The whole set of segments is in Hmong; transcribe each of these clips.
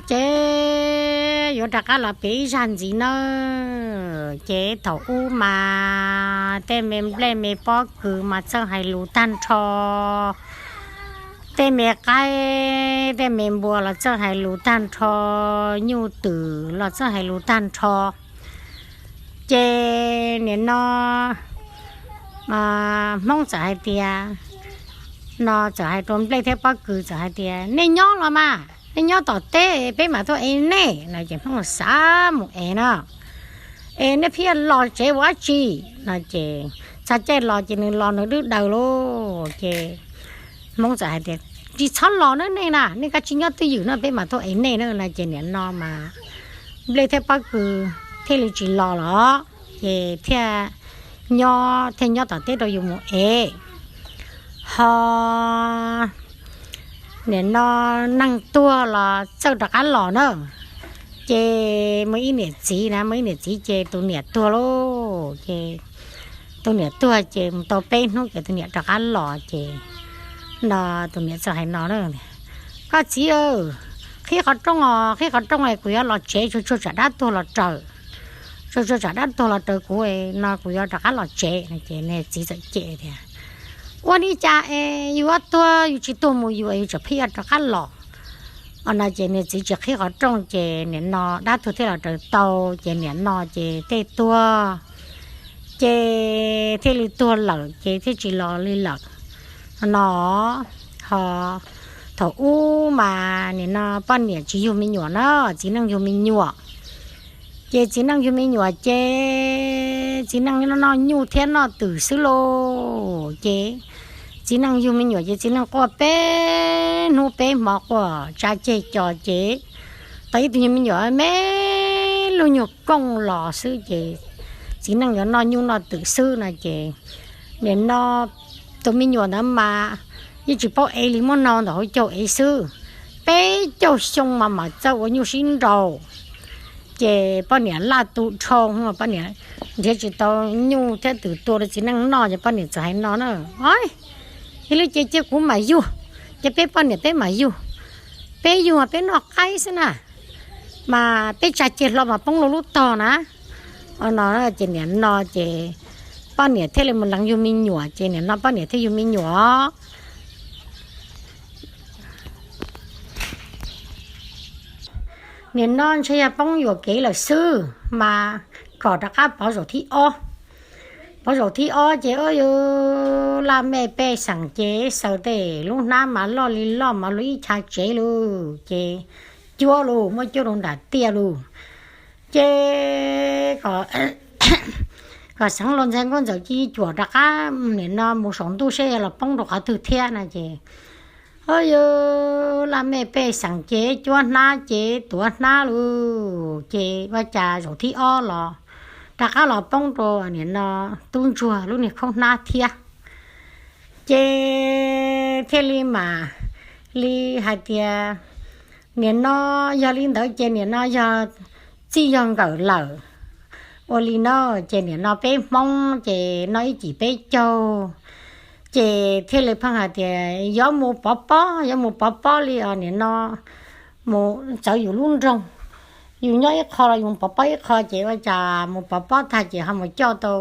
Ces yuav rov qab los pem ib zag ntxiv nawb. Ces thaum ub mas tej me nplej me pob kws mas txawj hais lus tag nrho, tej me qaib tej me npua los txawj hais lus tag nrho, nyuj twm los txawj hais lus tag nrho. Ces nim no Hmoob txawm hais tias, no txawm hais rau nplej thiab pob kws txawm hais tias, nej nyob los mas, nej nyob tom teb peb mam tuaj ev nej no ces Hmoob xav mus ev no. Es nej pheej los tsev ua dab tsi no ces txog caij los ces nws los nws dwb daws lauj. Ces Hmoob txawm hais tias, tsis txhob los nawb nej na, nej kav tsij nyob twj ywm no peb mam tuaj ev nej na no ces nim no mas nplej thiab pob kws thiaj li tsis los los, ces thiaj nyob thiaj nyob tom teb rau yus mus ev. Ho nim no neeg tuag los txawj rov qab los na. Ces muaj ib niam txiv na, muaj ib niam txiv ces tus niam tuag lauj. Ces tus niam tuag ces mus tau peb hnub ces tus niam rov qab los ces no tus niam txawm hais no, koj txiv, qhib qhov rooj os, qhib qhov rooj es kuv yuav los tsev, tsuag tsuag tsam dab tuag los raws, tsuag tsuag tsam dab tuag los raws kuv no kuv yuav rov qab los tsev no ces niag txiv txawm cem tias, ua li cas es yus yuav tuag yus tsis tuag mus yus es yus tseem pheej yuav rov qab los no ces niag txiv tsis qhib qhov rooj ces nim no dab tuag thiaj los raws tau ces nim no ces tej tuag ces thiaj li tuag lawm ces thiaj tsis los li lawm no. Ho thaum ub mas nim no poj niam tsis yug me nyuam na, txiv neej yug me nyuam. Ces txiv neej yug me nyuam ces txiv neej noj nyuj thiab noj twm xwb lauj. Ces txiv neej yug me nyuam ces txiv neej quaj peb hnub peb hmo quaj tsa ceg co ces tau ib tug nyuag me nyuam me lug nyuag kooj los xwb ces txiv neej yuav noj nyuj noj twm xwb no ces nim no tus me nyuam ntawd mas yeej tsis paub ev li, muab noj ntawm hauv caug ev xwb. Peb caug xyoo mas mam txawj ua nyuj sib nraus. Ces poj niam laj tu dhau, poj niam nrhiav tsis tau nyuj thiab twm tua rau txiv neej noj ces poj niam txawm hais no na, yog li ces cia kuv mam yug, ces peb poj niam peb mam yug, peb yug peb noj qaib xwb na, mas peb tsa ceg hlo mas poob lub lub tog na no. Ces nim no ces poj niam thiaj li mus lees yug me nyuam ces nim no poj niam thiaj yug me nyuam. Nim no ntshe yog poob yuam kev lawm xwb mas kom rov qab pov zaum thib ob. Pov zaum thib ob ces yus laj mej pej xeem ces xaws tej lub hnab mas loj li loj mas luag ib chav tsev lug ces cuab lug muab cuab rau nram tiaj lug. Ces kom xeev laus ntxhais nkauj ntxawm cia cuam rov qab nim no mus saum ntuj seb yog los poob rau qhov twg thiab no ces yus laj mej pej xeem ces cuab hnab ces tuav hnab lug ces ua cas zaum thib ob los rov qab los poob rau nim no tub ntsuag lub niag khaub hnab thiab. Ces thiaj li mam li hais tias nim no yog li ntawd ces nim no yog txij yog nkawm lawm. Ua li no ces nim no peb Hmoob ces noj ib cim peb caug, ces thiaj li pheej hais tias yuav mus pov pob, yuav mus pov pob li os nim no mus txawv yus lub nroog. Yus nyob ib qho los yus mus pov pob ib qho ces ua cas mus pov pob tag ces ho mus coj tau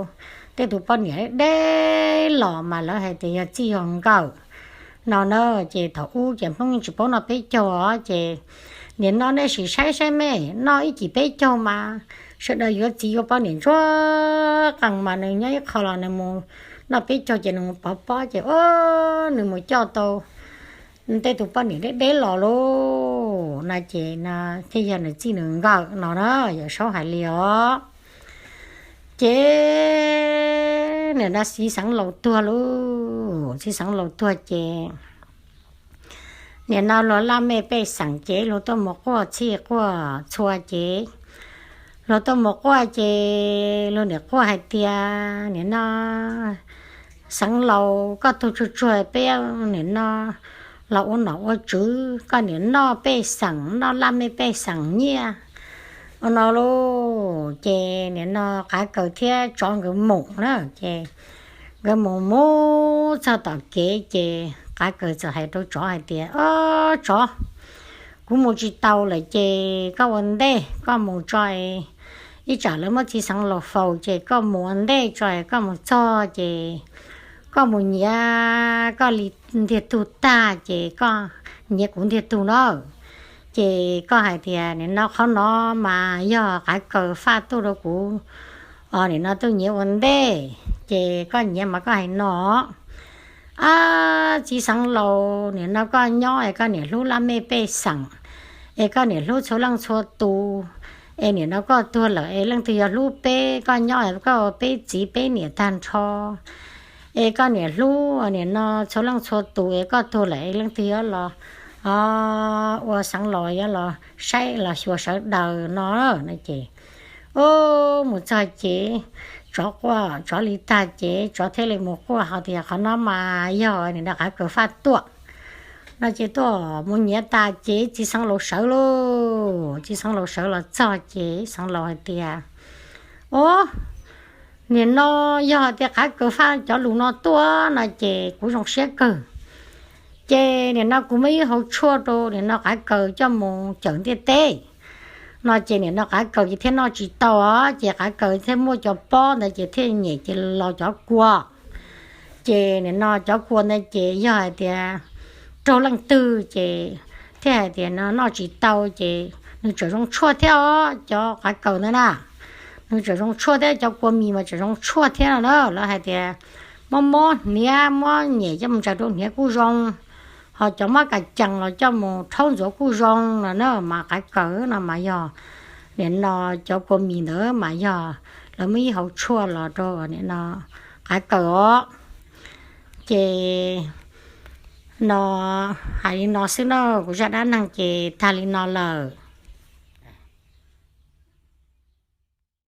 tej tus poj niam deb los mas lawv hais tias yog txij yog nkawm no na. Ces thaum ub ces Hmoob tsis paub noj peb caug os ces nim no nej sim saib saib mej, noj ib cim peb caug mas sawv daws yuav txiv yuav poj niam ntsuag qees mas nws nyob ib qho los nws mus noj peb caug ces nws mus pov pob ces nws mus coj tau tej tus poj niam deb deb los lauj no ces thiaj yog nws txij nws nkawm no na, Yawm Saub hais li os. Ces nim no txiv xeev laus tuag lauj, txiv xeev laus tuag ces nim no luag laj mej pej xeem ces luag tuaj mus quaj txhij quaj txhua ces luag tuaj mus quaj ces luag nim quaj hais tias nim no xeev laus koj tuag tsuag tsuag peb nim no los ua nom ua tswv, koj nim noj pej xeem, noj laj mej pej xeem nyiaj ua no lauj. Ces nim no qav kaws thiab tsov nkawd mus na, ces nkawd mus mus txog tom kev ces qav kaws txawm hais rau tsov hais tias, o tsov, kuv mus tsis tau lawm ces koj ua ntej koj mus tso, ib tsam lawv muab txiv xeev laus faus ces koj mus ua ntej tso, koj mus txog ces koj mus nyiav koj li ntiag tug tag ces koj nyiav kuv ntiag tug na. Ces koj hais tias nim no qhov no mas yog qav kaws faj tuaj rau kuv, nim no tuaj nyiav ua ntej, ces koj nyiav mas koj hais no: Ab, txiv xeev laus, nim no koj nyob es koj niam hlub laj mej pej xeem, es koj niam hlub txhua leej txhua tus, es nim no koj tuag lawm es leej twg yuav hlub peb? Koj nyob es koj ua peb txiv peb niam tag nrho, es koj niam hlub nim no txhua leej txhua tus, es koj tuag lawm es leej twg yuav los ua xeev laus yuav los saib los xyuas sawv daws no? No ces, ub, mus txog ces tsov quaj tsov li tag ces tsov thiaj li mus quaj hais tias qhov no mas yog nim no qav kaws faj tuaj no. Ces tuaj mus nyiav tas ces txiv xeev laus sawv lauj. Txiv xeev laus sawv los txog ces xeev laus hais tias, Ub, nim no yog hais tias qav kaws faj cov lus no tuaj no ces kuv zoo siab kawg. Ces nim no kuv muab ib hauv tshuaj rau nim no qav kaws coj mus cawm ntiaj teb no ces nim no qav kaws ces thiaj noj tsis tau os, ces qav kaws thiaj muaj cov pob ntawd ces thiaj nyem ces los cov kua. Ces nim no cov kua ntawd ces yog hais tias raug leej twg ces thiaj hais tias no noj tsis tau ces nws tseem zoo tshuaj thiab os, cov qav kaws ntawd na, nws tseem zoo tshuaj thiab, cov kua mis mas tseem zoo tshuaj thiab no na. Lawv hais tias muab mob hniav, muab nyem coj mus ntsaws rau hniav kuj zoo, ho cov mob kas cees los coj mus rhaub ntxuav kuj zoo no na. Mas qav kaws no mas yog nim no cov kua mis ntawd mas yog lawv muab ib hauv tshuaj los rau nim no qav kaws os. Ces no hais li no xwb na, kuv zaj dab neeg ces tag li no lawm.